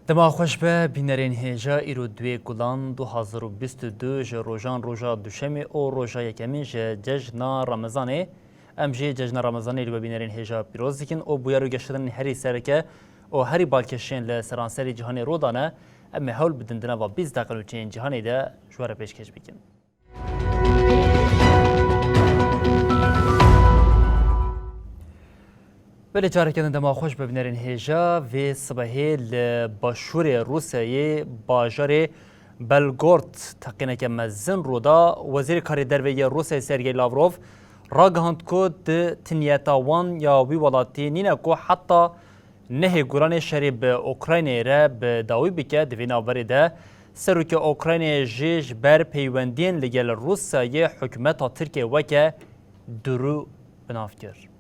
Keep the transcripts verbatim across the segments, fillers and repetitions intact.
Dema xweş be, bînerên hêja, îro duê Gulan du hazar û bîst û du ji rojan roja Duşemê û roja yekemîn ji cejna Remezanê. Em jî cejna Remezanê li we bînerên hêja pîroz dikin û bûyer û geşedanên herî sereke û herî balkêşiyên li seranserî cîhanê rû dane. Em ê hewl bidin di nava bîst deqe nûçeyên cîhanê de ji we re pêşkêş bikin. Belê, careke din dema xweş be, bînerên hêja. Vê sibehê li başûrê Rûsyayê, bajarê Belgorod, teqîneke mezin rû da. Wezîrê Karê Derve yê Rûsyayê Sergey Lavrov ragihand ku di ti niyeta wan ya wî welatî nîne ku heta nehê Gulanê şerê bi Ukraynayê re bi dawî bike. Di vê navberê de serokê Ukraynayê jî ji ber peywendiyên li gel Rûsyayê hikûmeta Tirkiyê weke dûrû bi nav kir.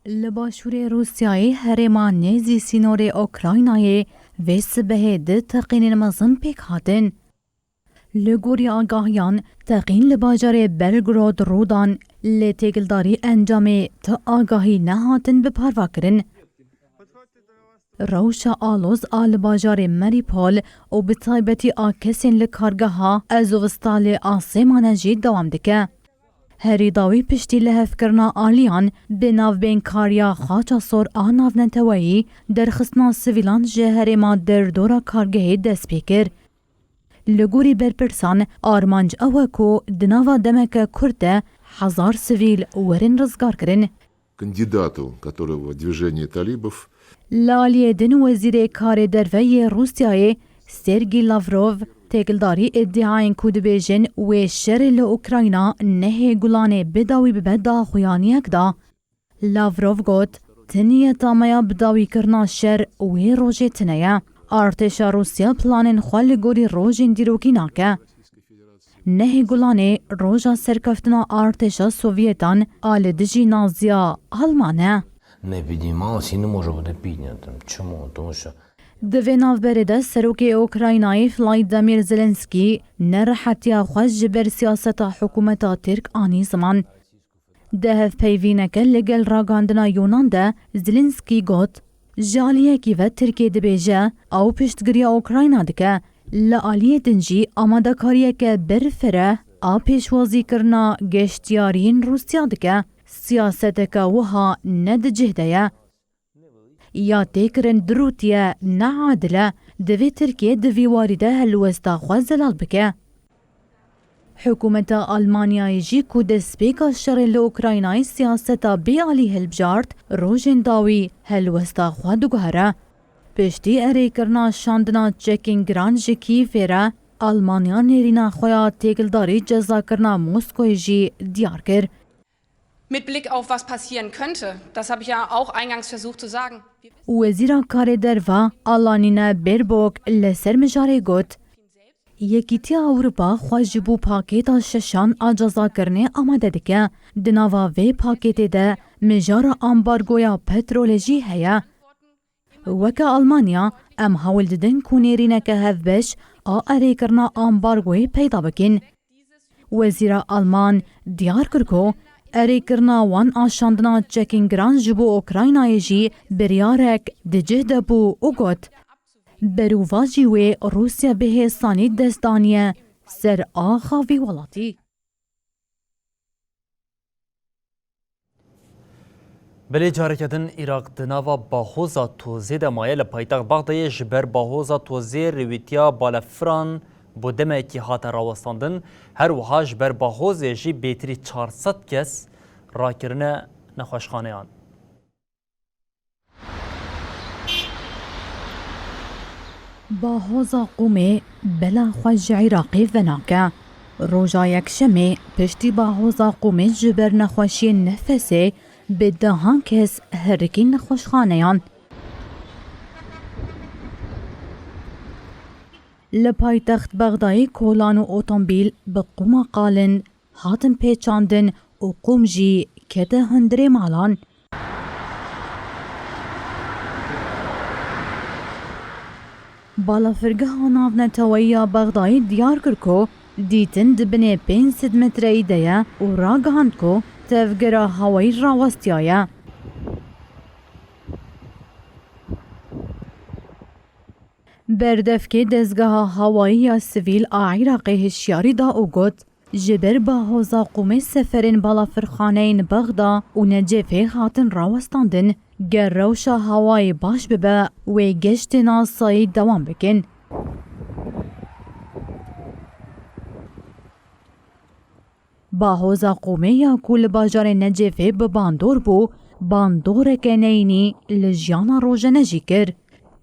Li başûrê Rûsyayê herêma nêzî sînorê Ukraynayê vê sibehê du teqînên mezin pêk hatin. Li gorî agahiyan, teqîn li bajarê Belgorod rû dan, lê têkildarî encamê ti agahî nehatin bi parvekirin. Rewşa aloz a li bajarê Mariupol û bi taybetî a kesên li kargeha Azovstalê a sêmane jî dewam dike. Herî dawî piştî lihevkirina aliyan di navbeynkariya Xaça Sor a navneteweyî derxistina sivîlan ji herêma derdora kargehê dest pê kir. Li gorî berpirsan, armanc ew e ku di nava demeke kurt de hezar sivîl werin rizgarkirin. Кандидату, которого движение талибов. Li aliyê din, Wezîrê Karê Derve yê Rûsyayê Sergî Lavrov têkildarî îdiayên ku dibêjin wê şerê li Ukrayna nehê Gulanê bi dawî bibe daxuyaniyek da. Lavrov got, ti niyeta me ya bidawîkirina şer wê rojê tune ye. Artêşa Rûsya planên xwe li gorî rojên dîrokî nake. Nehê Gulanê roja serkeftina artêşa Sovyetan a li dijî Naziya Alman e. Не піднімалась і не може бути піднятим. Чому? Тому що Di vê navberê de serokê Ukraynayê Volodymyr Zelensky nerehetiya xwe ji ber siyaseta hikûmeta Tirk anî ziman. Di hevpeyvîneke li gel ragihandina Yunan de Zelensky got, ji aliyekî ve Tirkiye dibêje ew piştgiriya Ukrayna dike, li aliyê din jî amadekariyeke berfireh a pêşwazîkirina geştiyariyên Rûsya dike. Siyaseteke wiha ne di cih de ye. Ya têkirin dirûtiye, neadil e. Divê Tirkiye di vî warî de helwesta xwe zelal bike. Hikûmeta Almanyayê jî ku destpêka şerê li Ukraynayê siyaseta bêalî hilbijart, rojên dawî helwesta xwe diguhere. Piştî erêkirina şandina çekên giran ji Kîevê re, Almanya nêrîna xwe ya têkildarî cezakirina Moskoyê jî diyar kir. Mit Blick auf was passieren könnte, das habe ich ja auch eingangs versucht zu sagen. Wezîra Karê Derve Annalena Baerbock li ser mijarê got, Yekîtiya Ewropa xwe ji bo pakêta şeşan a cezakirinê amade dike. Di nava vê pakêtê de mijara ambargoya petrolê jî heye. Weke Almanya, em hewl didin ku nêrîneke hevbeş a erêkirina ambargoyê peyda bikin. Wezîra Alman diyar kir ku erêkirina wan a şandina çekên giran ji bo Ukraynayê jî biryarek di cih de bû û got, Berovajî wê Rûsya bi hêsanî dest daniye ser axa vî welatî. Belê, careke din Iraq di nava bahoza tozê de maye. Li paytext Bexdayê ji ber bahoza tozê rêwîtiya balefiran bo demekî hate rawestandin. Her wiha ji ber bahozê jî bêtirî çar sed kes rakirine nexweşxaneyan. Bahoza Qûmê bela xwe ji Iraqê venake. Roja Yekşemê piştî bahoza Qûmê ji ber nexweşiyên nefesê Bi dehan kes herikî nexweşxaneyan. Li paytext Bexdayê kolan û otomobîl bi qûma qalin hatin pêçandin û qûm jî kete hundirê malan. Balafirgeha navneteweyî ya Bexdayê diyar kir ku dîtin di binê pênc sed metreyî de ye û ragihand ku tevgera hawayî rawestiyaye. Berdevkê Dezgeha Hawayî ya Sivîl a Iraqê hişyarî da û got, ji ber bahoza qûmê seferên balafirxaneyên Bexda û Necefê hatin rawestandin. Ger rewşa hawayê baş bibe, wê geştên asayî dewam bikin. Bahoza qûmê ya ku li bajarê Necefê bi bandor bû, bandoreke neyînî li jiyana rojane jî kir.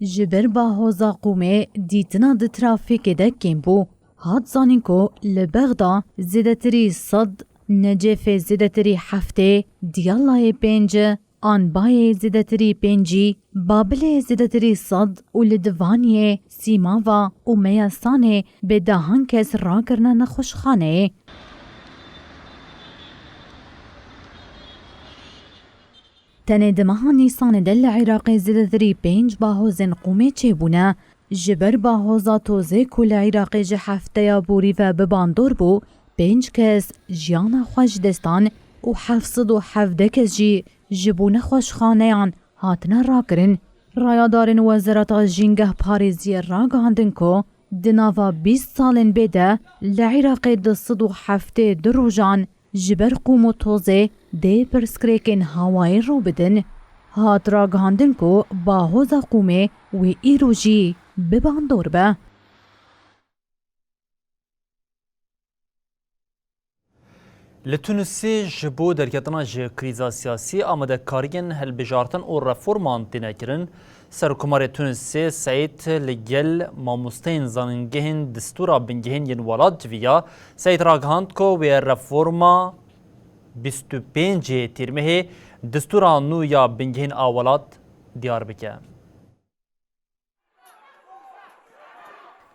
Ji ber bahoza qûmê dîtina di trafîkê de kêm bû. Hat zanîn ku li Bexda zêdetirî sed, Necefê zêdetirî heftê, Diyalayê pênc, Anbayê zêdetirî pêncî, Babilê zêdetirî sed û li Divaniyê, Sîmava û Meyasanê bi dehan kes rakirine nexweşxaneyê. Tenê di meha Nîsanê de li Iraqê zêdetirî pênc bahozên qûmê çêbûne. Ji ber bahoza tozê ku li Iraqê ji hefteya borî ve bi bandor bû, pênc kes jiyana xwe ji dest dan û heft sed û hevdeh kes jî ji bo nexweşxaneyan hatine rakirin. Rayadarên Wezareta Jîngehparêziyê ragihandin ku di nava bîst salên bê de li Iraqê du sed û heftê du rojan ji ber qûm û tozê dê pirsgirêkên hawayê rû bidin. Hat ragihandin ku bahoza qûmê wê îro jî bi bandor be. Li Tunisê ji bo derketina ji krîza siyasî amadekariyên hilbijartin û reforman têne kirin. Serokkomarê Tunisê Seîd li gel mamosteyên zanîngehên destûra bingehîn yên welat civiya. Seîd ragihand ku wê reforma bîst û pêncê Tîrmehê destûra nû ya bingehîn a welat diyar bike.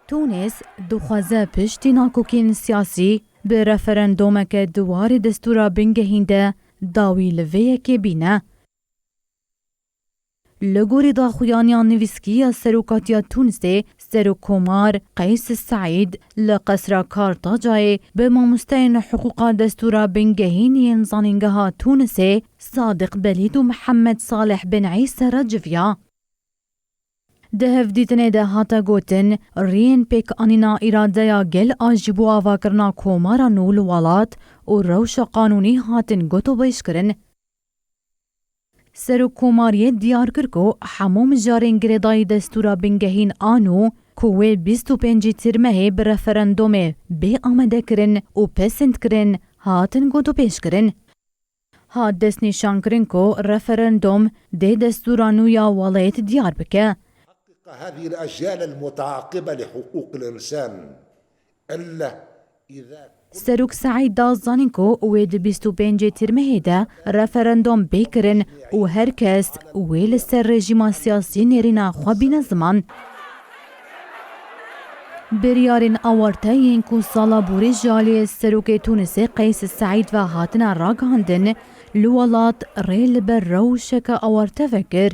Tunis dixwaze piştî nakokên siyasî bi referandûmeke di warê destûra bingehîn de dawî li vê yekê bîne. Li gorî daxuyaniya nivîskî ya Serokatiya Tunisê, Serokkomar Qeys Seîd li Qesra Kartacayê bi mamosteyên hiqûqa destûra bingehîn yên Zanîngeha Tunisê Sadiq Belîd û Mihemed Salih bin Îse re civiya. Di hevdîtinê de hate gotin, riyên pêkanîna îradeya gel a ji bo avakirina komara nû li welat û rewşa qanûnî hatin gotobêjkirin. Serokkomariyê diyar kir ku hemû mijarên girêdayî destûra bingehîn a nû ku wê bîst û pêncî Tîrmehê bi referandûmê bê amadekirin û pesendkirin, hatin gotobêjkirin. Hat destnîşankirin ku referandûm dê destûra nû ya welayet diyar bike. هذه الأجيال المتعاقبة لحقوق الإنسان إلا إذا Serok Seîd da zanîn ku wê di bîst û pêncê Tîrmehê de referandûm bê kirin û her kes wê li ser rejîma siyasî nêrîna xwe bîne ziman. Biryarên awarte yên ku sala borî ji alî Serokê Tunisê Qeys Seîd ve hatine ragihandin, li welat rê li ber rewşeke awarte vekir.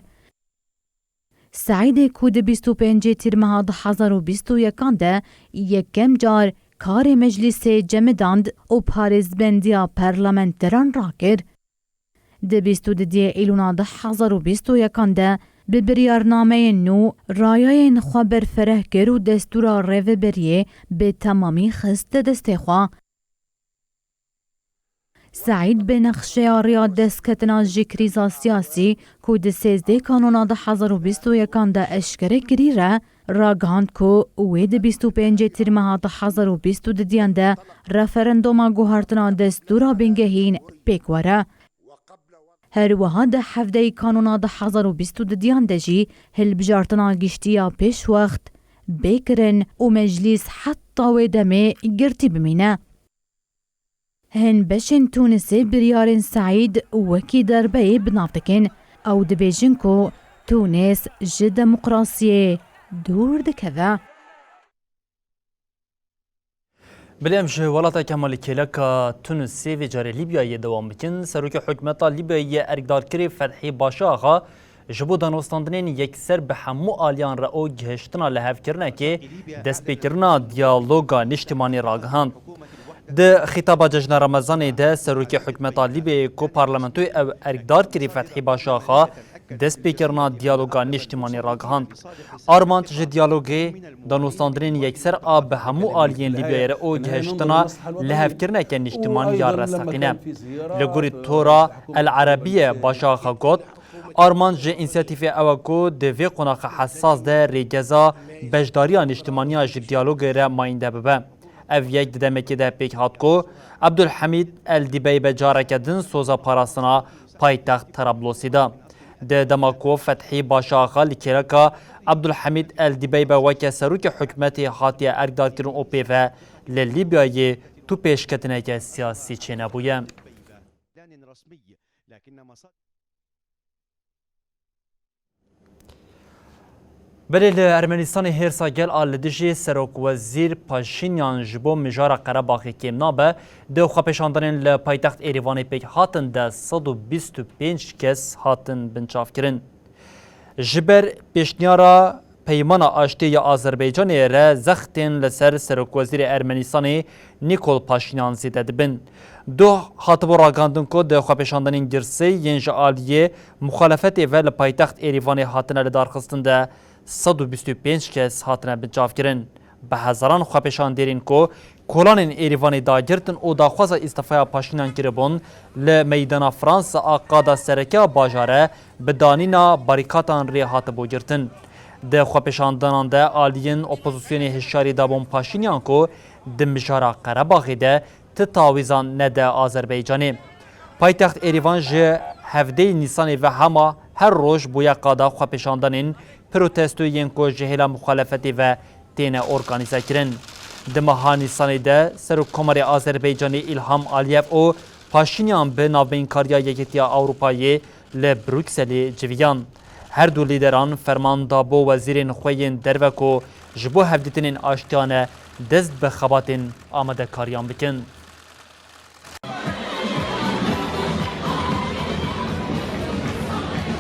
Seîdê ku di bîst û pêncê Tîrmeha du hezar û bîst û yekan de yekem car karê meclîsê cemidand û parêzbendiya parlamenteran rakir. Di bîst û didiyê Îlûna du hezar û bîst û yekan de bi biryarnameyên nû rayayên xwe berfereh kir û destûra rêveberiyê bi temamî xist destê xwe. Seîd bi nexşeya riya destketina ji krîza siyasî ku di sêzdeh Kanûna du hezar û bîst û yekan de eşkere kirî re ragihand ku wê di bîst û pêncê Tîrmeha du hezar û bîst û didiyan de referandûma guhartina destûra bingehîn pêk were. Her wiha di hevdeyî Kanûna du hezar û bîst û didiyan de jî hilbijartina giştî ya pêşwext bê kirin û meclîs heta wê demê girtî bimîne. Hin beşên Tûnisê biryarên Seîd wekî derbeyê bi nav dikin. Ew dibêjin ku Tûnis ji demokrasiyê dûr dikeve. Belê em ji welata Kemalî Kêleka Tunisê vê carê Lîbyayê dewam bikin. Serokê hikûmeta Lîbyayê yê erkdarkirî Fethî Başaxa ji bo danûstandinên yekser bi hemû aliyan re û gihiştina lihevkirinekê destpêkirina diyaloga niştimanî ragihand. Di xîtaba Cejna Remezanê de serokê hikûmeta Lîbyayê ku parlamentoyê ew erkdarkirî Fethî Başaxa destpêkirina diyaloga niştimanî ragihand. Armanc ji diyalogê danûstandinên yekser a bi hemû aliyên Lîbyayê re û gihiştina lihevkirineke niştimanî ya resteqîn e. Li gorî tora El Erebiye Başaxa got, armanc ji însiyatîfê ew e ku di vê qonaxa hesas de rêgeza beşdariya niştimaniya ji diyalogê re mayînde bibe. Ev yek di demekê de pêk hat ku Abdulhamîd El Dibeybe careke din soza parastina paytext Terablosî da. Di dema ku Fethî Başaxa li kêleka Abdulhamîd El Dibeybe weke serokê hikûmetê hatiye erkdarkirin û pê ve li Lîbyayê tu pêşketineke siyasî çênebûye. Belê li Ermenistanê hêrsa gel a li dijî serokwezîr Paşînyan ji bo mijara Qerebaxê kêm nabe. Di xwepêşandanên li paytext Êrîvanê pêk hatin de sed û bîst û pênc kes hatin binçavkirin. Ji ber pêşniyara Peymana Aştiyê ya Azerbaycanê re zextên li ser serokwezîrê Ermenistanê Nîkol Paşînyan zêde dibin. Doh hatibû ragihandin ku di xwepêşandanên girsê yên ji aliyê muxalefetê ve li paytext Êrîvanê hatine lidarxistin de sed û bîst û pênc kes hatine binçavkirin. Bi hezaran xwepêşandêrên ku kolanên Êrîvanê dagirtin û daxwaza îstîfaya Paşînyan kiribûn, li meydana Fransa a qada sereke a bajare bi danîna barîkatan rê hatibû girtin. Di xwepêşandanan de aliyên opozisyonê hişyarî dabûn Paşînyan ku di mijara Qerebaxê de ti tawîzan nede Azerbaycanê. Paytext Êrîvan ji hevdeyê Nîsanê ve hema her roj bûye qada xwepêşandanên protestoyên ku ji hêla muxalefetê ve têne organîzekirin. Di meha Nîsanê de Serokkomarê Azerbaycanê Îlham Aliyev û Paşînyan bi navbeynkariya Yekîtiya Ewropayê li Brukselê civiyan. Her du lîderan ferman da bo wezîrên xwe yên derve ku ji bo hevdîtinên aştiyane dest bi xebatên amadekariyan bikin.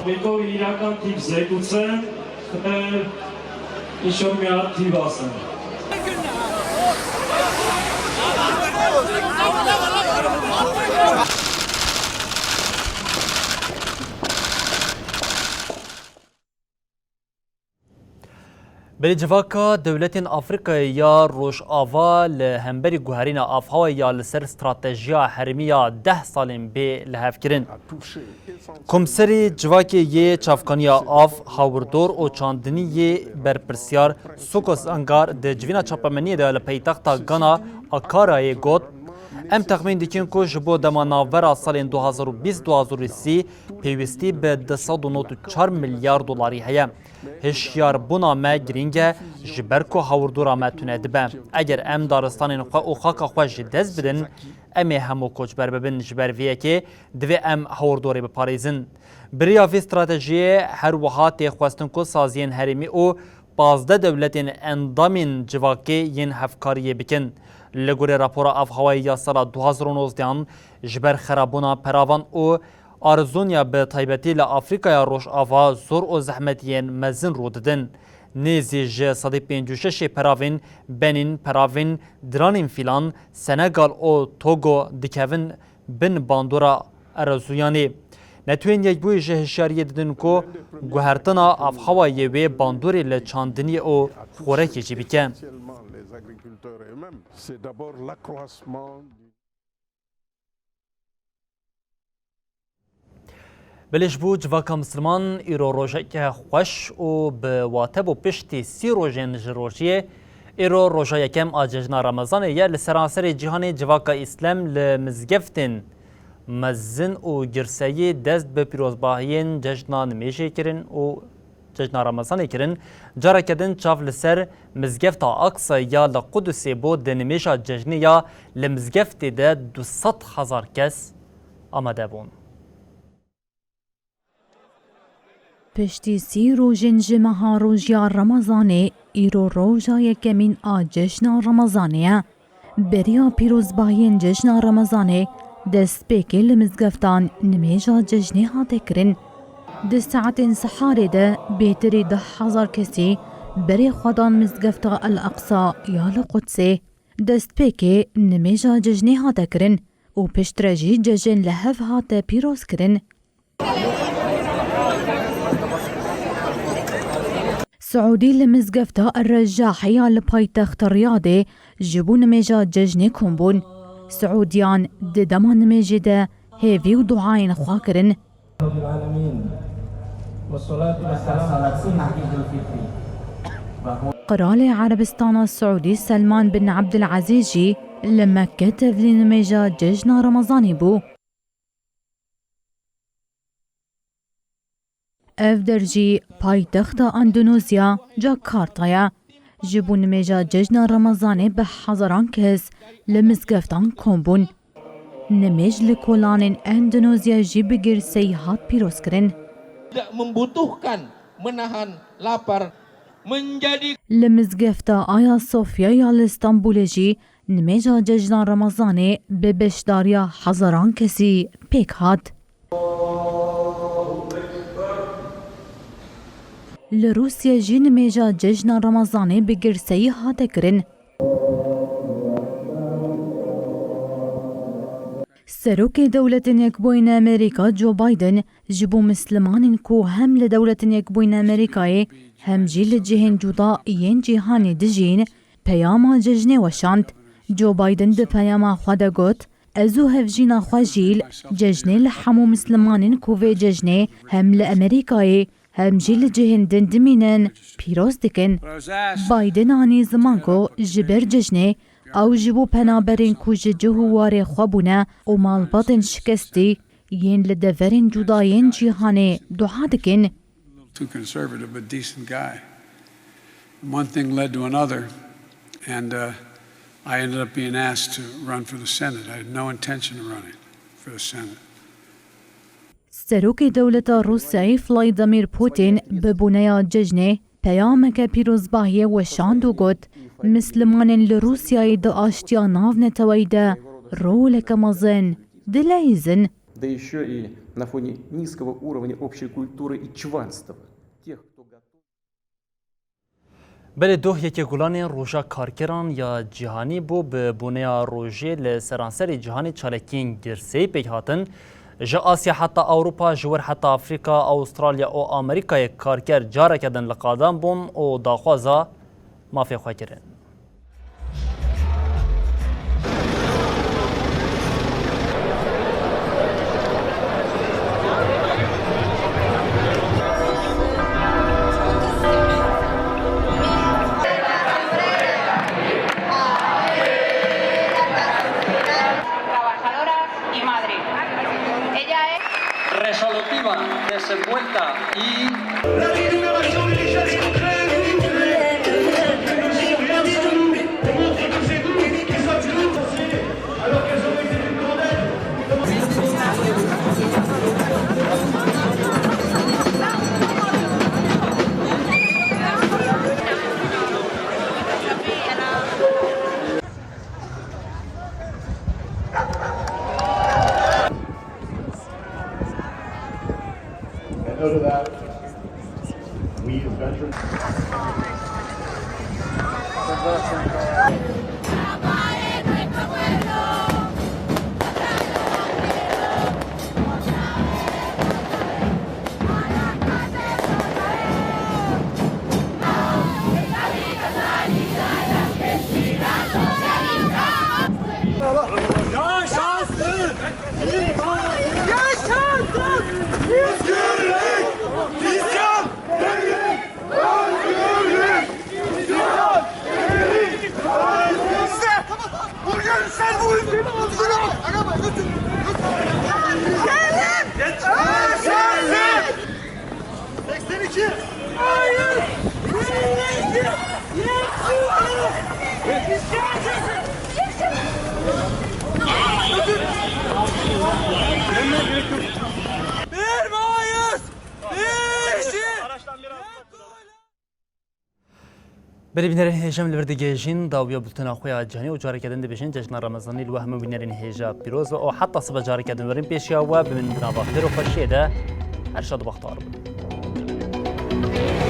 Mîkol îrakan tîp zêkûtse, xte îşor mîya tî basin. Belê civaka dewletên Afrîkayê ya Rojava li hemberî guherîna avhewayê ya li ser stratejiya herêmî ya deh salên bê lihevkirin. Komserê civakê yê çavkaniya av, hawirdor û çandinî yê berpirsiyar Sokos Angar di civîna çapemeniyê de li peytexta Gana Akarayê got, Em texmîn dikin ku ji bo dema navbera salên du hazar û bîst du hazar û sî pêwîstî bi du sed û nod û çar milyar dolarî heye. Hişyarbûna me girîng e, ji ber ku hawirdora me tune dibe. Eger em daristanên xwe û xaka xwe ji dest bidin, em ê hemû koçber bibin. Ji ber vê yekê divê em hawirdorê biparêzin. Bi rêya vê stratejiyê her wiha tê xwestin ku saziyên herêmî û pazdeh dewletên endamên civakê yên hevkariyê bikin. Li gorî rapora avhewayê ya sala du hazar û nozdehan, ji ber xerabûna peravan û Arzonya bi taybetî li Afrîkaya Rojava zor û zehmetiyên mezin rû didin. Nêzî ji sedî pêncî û şeşê peravên Benîn, peravên Diranên Fîlan, Senegal û Togo dikevin bin bandora Arzoyanê. Netewên Yekbûyî ji hişyariyê didin ku guhertina avhewayê wê bandorê li çandiniyê û xorekê jî bike. Belê ji bo civaka misilman îro rojeke xweş û bi wate bû. Piştî sî rojên ji rojiyê, îro roja yekem a cejna Remezanê ye. Li seranserê cîhanê civaka Îslem li mizgeftên mezin û girseyî dest bi pîrozbahiyên cejna nimêjê kirin û Cejna Remezanê kirin, careke din çav li ser Mizgefta Aqsa ya li Qudusê bû, di nimêja cejnê ya li mizgeftê de du sed hezar kes amade bûn. Piştî sî rojên ji meha rojiya Remezanê, îro roja yekemîn a cejna Remezanê ye. Beriya pîrozbahiyên cejna Remezanê destpêkê li mizgeftan nimêja cejnê hate kirin. Di saetên siharê de bêtirî deh hezar kesî berê xwe dan mizgefta El Aqsa ya li Qudsê. Destpêkê nimêja cejnê hate kirin û piştre jî cejn li hev hate pîroz kirin. Siûdî li mizgefta Er-Rejahî ya li paytexta Riyadê ji bo nimêja cejnê kom bûn. Siûdiyan di dema nimêjê de hêvî û duayên xwe kirin. Qiralê Erebistana Siûdî Selman bin Ebdilezîz jî li Mekke tevlî nimêja cejna Remezanê bû. Ev der jî paytexta Endonezya, Jakarta ye. Ji bo nimêja cejna Remezanê bi hezaran kes li mizgeftan kom bûn. Nimêj li kolanên Endonezya jî bi girseyî hat pîrozkirin. Tidak membutuhkan menahan lapar menjadi Li mizgefta Ayasofya ya li Stenbolê jî nimêja cejna Remezanê bi beşdariya hezaran kesî pêk hat. Li Rûsya jî nimêja cejna Remezanê bi girseyî hate kirin. Serokê Dewletên Yekbûyî Amerîka Joe Biden ji bo Mislimanên ku hem li Dewletên Yekbûyî Amerîkayê hem jî li cihên cuda yên cîhanê dijîn, peyama cejnê weşand. Joe Biden di peyama xwe de got, Ez û hevjîna xwe jî cejnê li hemû Mislimanên ku vê cejnê hem li Amerîkayê hem jî li cihên din dimînin, pîroz dikin. Biden anî ziman ku ji ber cejnê ew ji bo penaberên ku ji cih û warê xwe bûne û malbatên şikestî yên li deverên cuda yên cîhanê dua dikin. Too conservative, but decent guy. One thing led to another, and, uh, I ended up being asked to run for the Senate. I had no intention of running for the Senate. Serokê Dewleta Rûsyayê Vladimir Putin bi boneya cejnê peyameke pîrozbahiyê weşand û got, Mislimanên li Rûsyayê di aştiya navneteweyî de roleke mezin dileyîzin. Да ещё и на фоне низкого уровня общей культуры и чванства тех, кто готов Belê doh yekê gulanên Roja Karkeran ya Cîhanî bû. Bi boneya rojê li seranserê cîhanê çalakiyên girseyî pêk hatin. Ji Asya heta Ewropa, ji wir heta Afrîka, Awustralya û Amerîkayê karker careke din li qadan bûn û daxwaza mafê xwe kirin. Trabajadoras y madre. Ella es resolutiva, desenvuelta y And out of that, we as veterans. Yaşasın! Yaşasın! Özgürlük! İsyan! Devrim! Özgürlük! İsyan! Devrim! Berê bînerên hêja, em li vir digihêjin dawiya bultena xwe ya cîhanî û careke din dibêjin cejna Remezanî li we hemû bînerên hêja pîroz be û heta sibe careke din werin pêşiya we, bimînin di nava xêr û xweşiyê de. Her şad û bextewar bin.